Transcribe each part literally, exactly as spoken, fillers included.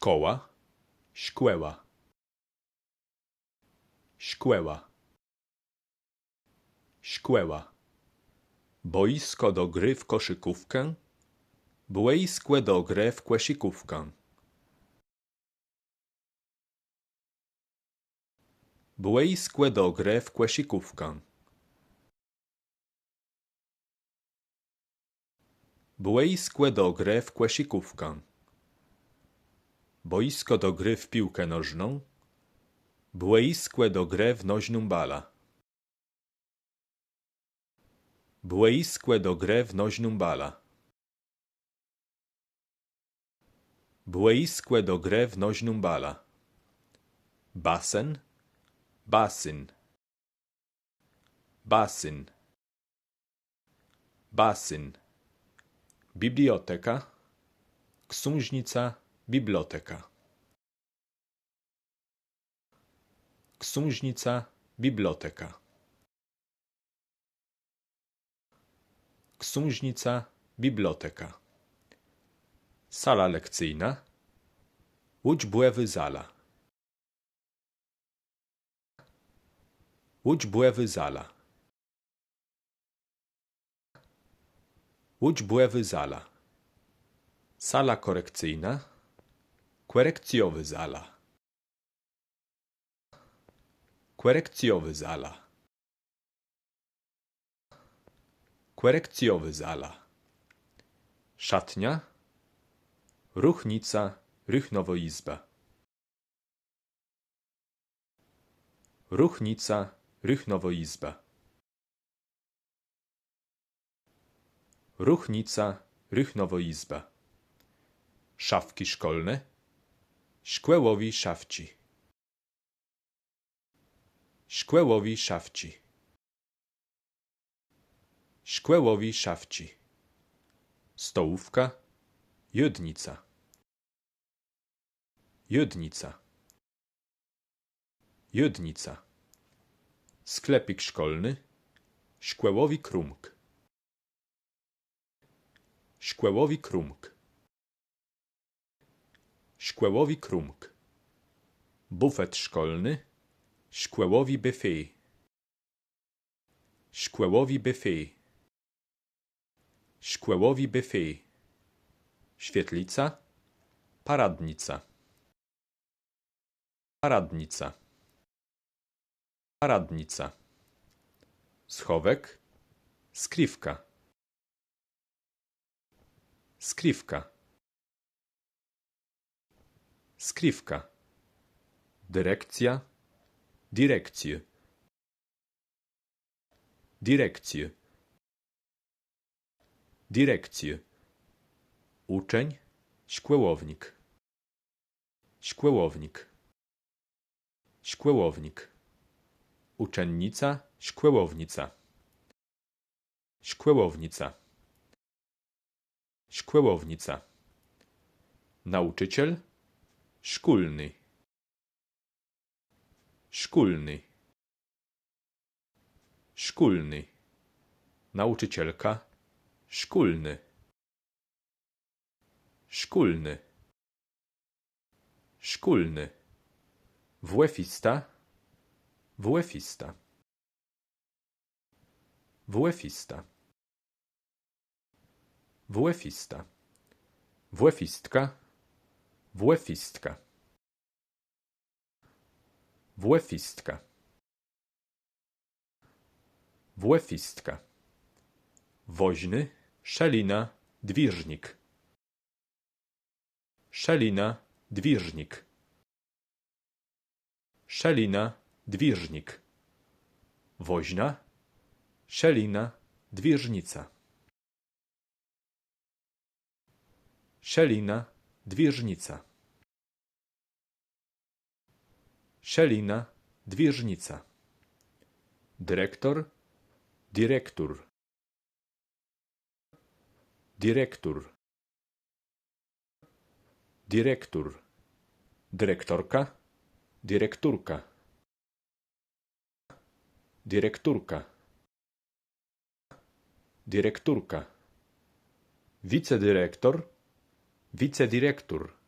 Szkoła. Szkòła. Szkòła. Szkòła. Bòjiskò do grë w kòszëkówkã. Bòjiskò do grë w kòszëkówkã. Bòjiskò do grë w kòszëkówkã. Bòjiskò do grë w kòszëkówkã. Boisko do gry w piłkę nożną. Bòjiskò do grë w nożną balã. Bòjiskò do grë w nożną balã. Bòjiskò do grë w nożną balã. Basen. Basen. Basen. Basen. Biblioteka. Ksążnica, biblioteka. Ksążnica, biblioteka. Ksążnica, biblioteka. Sala lekcyjna. Ùczbòwô zala. Ùczbòwô zala. Ùczbòwô zala. Sala korekcyjna. Kòrekcjowô zala. Kòrekcjowô zala. Kòrekcjowô zala. Szatnia. Ruchnica, ruchnowô jizba. Ruchnica, ruchnowô jizba. Ruchnica, ruchnowô jizba. Szafki szkolne. Szkòłowé szafczi. Szkòłowé szafczi. Szkòłowé szafczi. Stołówka. Jôdnica. Jôdnica. Jôdnica. Sklepik szkolny. Szkòłowi krómk. Szkòłowi krómk. Szkòłowi krómk. Bufet szkolny. Szkòłowi bifej. Szkòłowi bifej. Szkòłowi bifej. Świetlica. Paradnica. Paradnica. Paradnica. Schowek. Skriwka. Skriwka. Skriwka. Dyrekcja. Direkcjô. Direkcjô. Direkcjô. Uczeń. Szkòłownik. Szkòłownik. Szkòłownik. Uczennica. Szkòłownica. Szkòłownica. Szkòłownica. Nauczyciel. Szkólny. Szkólny. Szkólny. Nauczycielka. Szkólnô. Szkólny. Szkólnô. Wòfista. Wòfista. Wòfista. Wòfista. Wòfistka. Wòfistka. Wòfistka. Wòfistka. Woźny. Szelina. Dwiérznik. Szelina. Dwiérznik. Szelina. Dwiérznik. Woźna. Szelina. Dwiérznica. Szelina. Dwiérznica. Szelina. Dwiérznica. Dyrektor. Direktór. Direktór. Direktór. Dyrektorka. Direktórka. Direktórka. Direktórka. Wicedyrektor. Wicedirektór.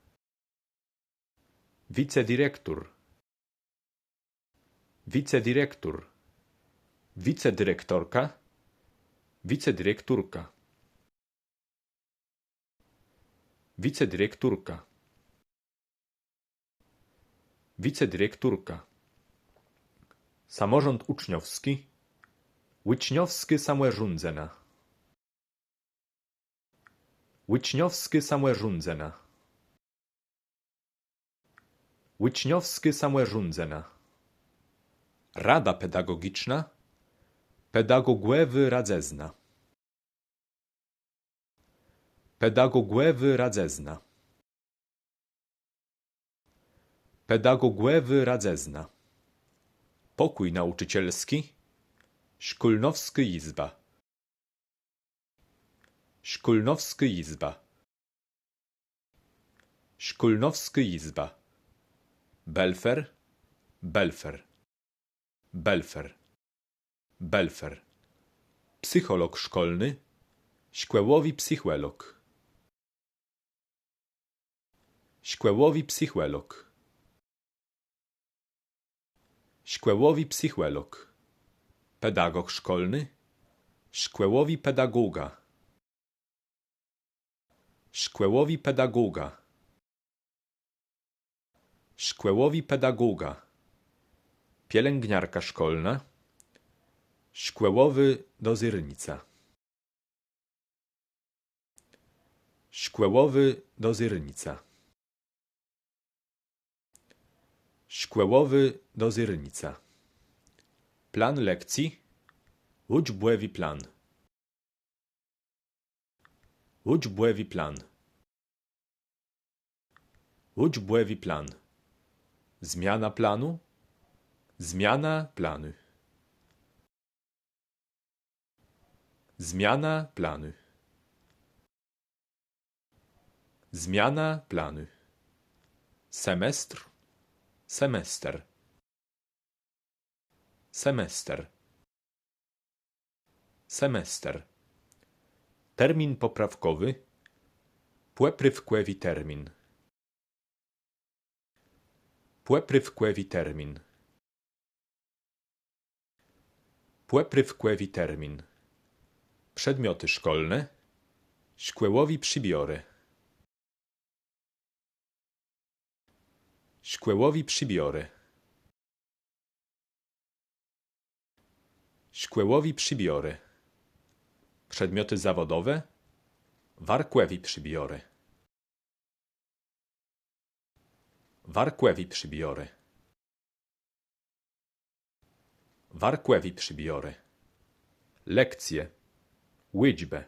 Wicedirektór. Wicedirektór. Wicedirektorka. Wicedirektorka. Wicedirektorka. Wicedirektorka. Samorząd uczniowski. Ùczniowskô samòrządzëna. Ùczniowskô samòrządzëna. Ùczniowskô samòrządzëna. Rada pedagogiczna. Pedagogòwô radzëzna. Pedagogòwô radzëzna. Pedagogòwô radzëzna. Pokój nauczycielski. Szkólnowskô jizba. Szkólnowskô jizba. Szkólnowskô jizba. Belfer. Belfer. Belfer. Belfer. Psycholog szkolny. Szkòłowi psychòlog. Szkòłowi psychòlog. Szkòłowi psychòlog. Pedagog szkolny. Szkòłowi pedagóga. Szkòłowi pedagóga. Szkòłowi pedagóga. Pielęgniarka szkolna. Szkòłowô dozérnica. Szkòłowô dozérnica. Szkòłowô dozérnica. Plan lekcji. Ùczbòwi plan. Ùczbòwi plan. Ùczbòwi plan. Zmiana planu. Zmiana planu. Zmiana planu. Zmiana planu. Semestr. Semester. Semester. Semester. Termin poprawkowy. Pòprôwkòwi termin. Pòprôwkòwi termin. Pòprôwkòwi termin. Przedmioty szkolne. Szkòłowé przedmiotë. Szkòłowé przedmiotë. Szkòłowé przedmiotë. Przedmioty zawodowe. Warkòwé przedmiotë. Warkòwé przedmiotë. Warkòwé przedmiotë. Lekcje. Ùczbë.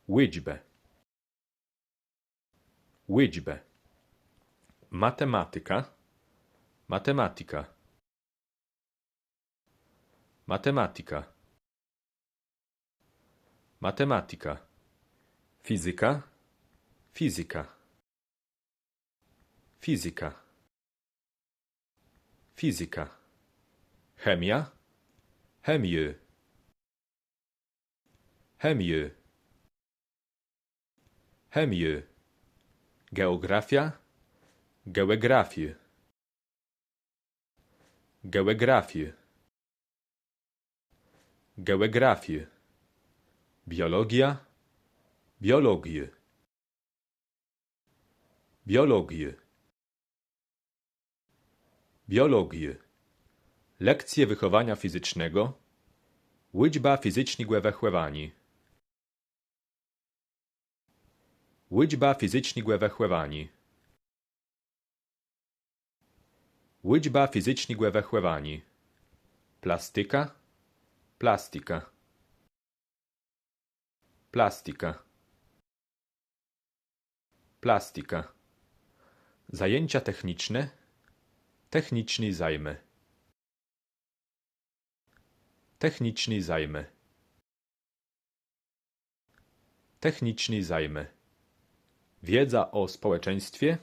Ùczbë. Ùczbë. Matematika. Matematika. Matematika. Matematika. Fizyka. Fizyka. Fizyka. Fizyka. Chemia. Chemiô. Chemiô. Chemiô. Geografia. Geògrafiô. Geògrafiô. Geògrafiô. Biologia. Biologiô. Biologiô. Biologiô. Lekcje wychowania fizycznego. Ùczba fizycznégò wëchòwaniô. Ùczba fizycznégò wëchòwaniô. Ùczba fizycznégò wëchòwaniô. Plastyka. Plastika. Plastika. Plastika. Zajęcia techniczne. Techniczné zajmë. Techniczné zajmë. Techniczné zajmë. Wiedza o społeczeństwie.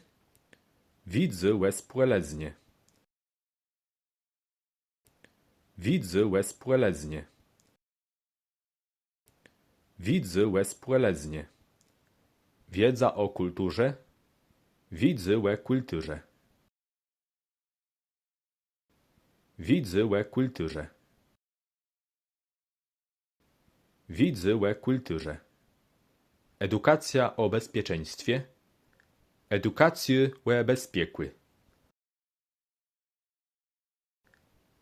Wiédzô ò spòlëznie. Wiédzô ò spòlëznie. Wiédzô ò spòlëznie. Wiedza o kulturze. Wiédzë ò kùlturze. Wiédzë ò kùlturze. Wiédzë ò kùlturze. Edukacja o bezpieczeństwie. Edukacjô ò bezpiekù.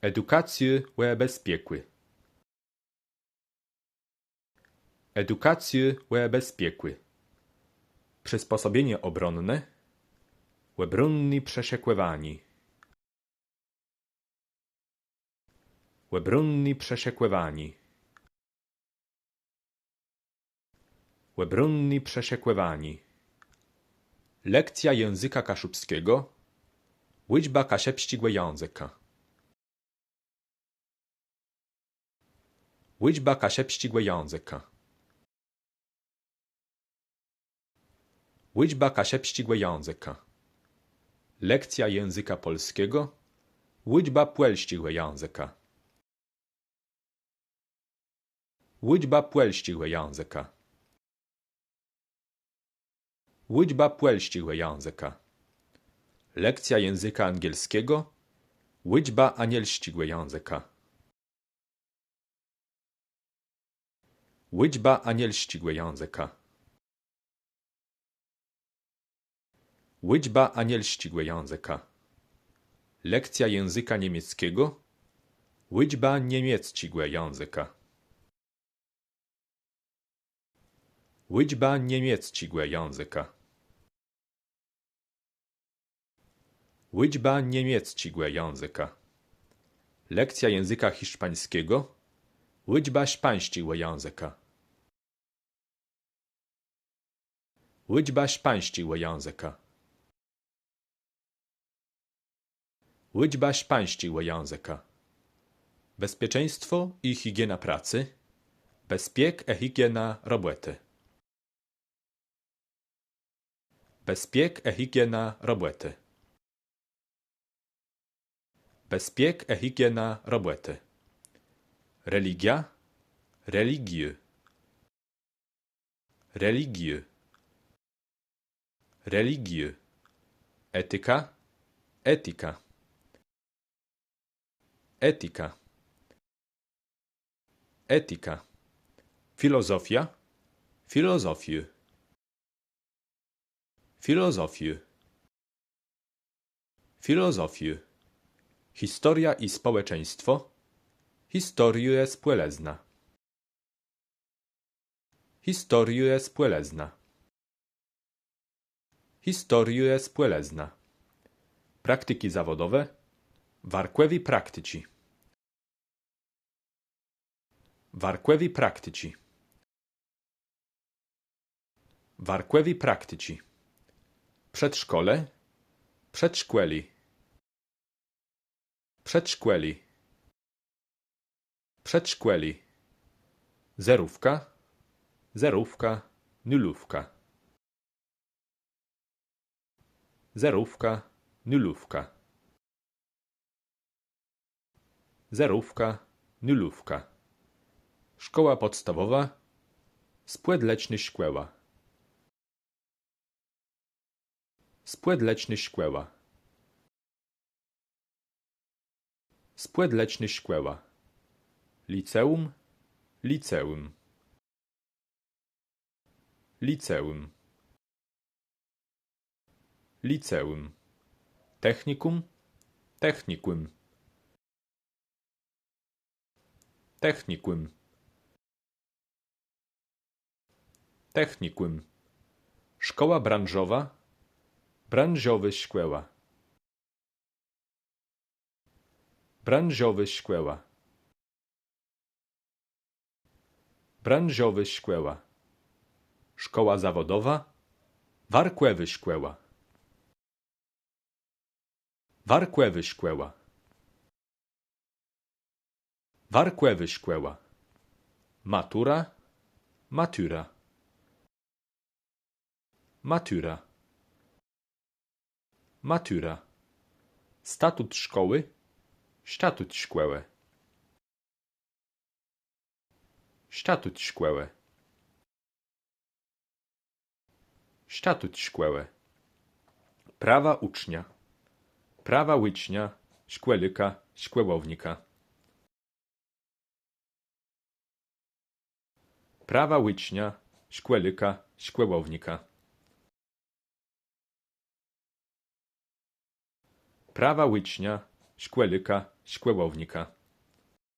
Edukacjô ò bezpiekù. Edukacjô ò bezpiekù. Przysposobienie obronne. Òbronné przëszëkòwanié. Òbronné przëszëkòwanié. Òbronné przëszëkòwanié. Lekcja języka kaszubskiego. Ùczba kaszëbsczégò jãzëka. Ùczba kaszëbsczégò jãzëka. Ùczba kaszëbsczégò jãzëka. Lekcja języka polskiego. Ùczba pòlsczégò jãzëka. Ùczba pòlsczégò jãzëka. Ùczba pòlsczégò jãzëka. Lekcja języka angielskiego. Ùczba anielsczégò jãzëka. Ùczba anielsczégò jãzëka. Ùczba anielsczégò jãzëka. Lekcja języka niemieckiego. Ùczba niemiecczégò jãzëka. Ùczba niemiecczégò jãzëka. Ùczba niemiecczégò jãzëka. Lekcja języka hiszpańskiego. Ùczba szpańsczégò jãzëka. Ùczba szpańsczégò jãzëka. Ùczba szpańsczégò jãzëka. Bezpieczeństwo i higiena pracy. Bezpiek i higiena robòtë. Bezpiek i higiena robòtë. Bezpiek i higiena robòtë. Religia. Religiô. Religiô. Religiô. Etyka. Etika. Etika. Etika. Filozofia. Filozofiô. Filozofiô. Filozofiô. Historia i społeczeństwo. Historiô i spòlëzna. Historiô i spòlëzna. Historiô i spòlëzna. Praktyki zawodowe. Warkòwé prakticzi. Warkòwé prakticzi. Warkòwé prakticzi. Przedszkole. Przedszkòlé. Przedszkòlé. Przedszkòlé. Zerówka. Zerówka. Nulówka. Zerówka. Nulówka. Zerówka. Nulówka. Szkoła podstawowa. Spòdlecznô szkòła. Spòdlecznô szkòła. Spòdlecznô szkòła. Liceum. Liceum. Liceum. Liceum. Technikum. Technikùm. Technikùm. Technikùm. Szkoła branżowa. Branżowô szkòła. Branżowô szkòła. Branżowô szkòła. Szkoła zawodowa. Warkòwô szkòła. Warkòwô szkòła. Warkòwô szkòła. Matura. Matura. Matura. Matura. Statut szkoły. Sztatut szkòłë. Sztatut szkòłë. Sztatut szkòłë. Prawa ucznia. Prawa ùcznia, szkòlôka, szkòłownika. Prawa ucznia, szkòlôka, szkòłownika. Prawa ucznia, szkòlôka, szkòłownika.